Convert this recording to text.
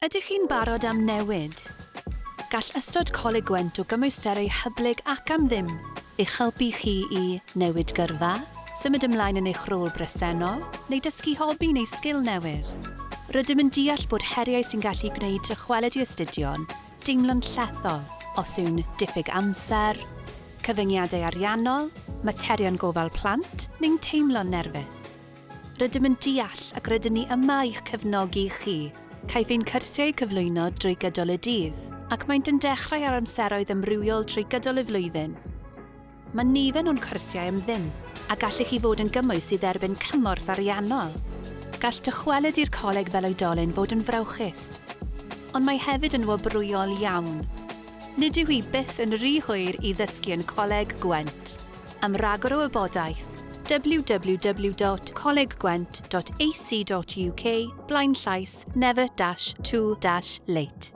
Ydych chi'n barod am newid? Gall ystod Coleg Gwent o gymwysterau hyblyg ac am ddim eich helpu chi i newid gyrfa, symud ymlaen yn eich rôl bresennol, neu dysgu hobi neu sgil newydd. Rydym yn deall bod heriau sy'n gallu gwneud dychwelyd i astudio'n deimlo'n llethol, os yw'n diffyg amser, cyfyngiadau ariannol, materion gofal plant, neu'n teimlo'n nerfus. Rydym yn deall ac rydyn ni yma i'ch cefnogi chi. Caiff ein cyrsiau eu cyflwyno drwy gydol y dydd, ac maent yn dechrau ar amseroedd amrywiol trwy gydol y flwyddyn. Mae nifer o'n cyrsiau am ddim, a gallech chi fod yn gymwys i dderbyn cymorth ariannol. Gall dychwelyd i'r coleg fel oedolyn fod yn frawychus, ond mae hefyd yn wobrwyol iawn. Nid yw hi byth yn rhy hwyr i ddysgu yn Coleg Gwent. Am ragor o wybodaeth, www.coleggwent.ac.uk blaenllais never-too-late.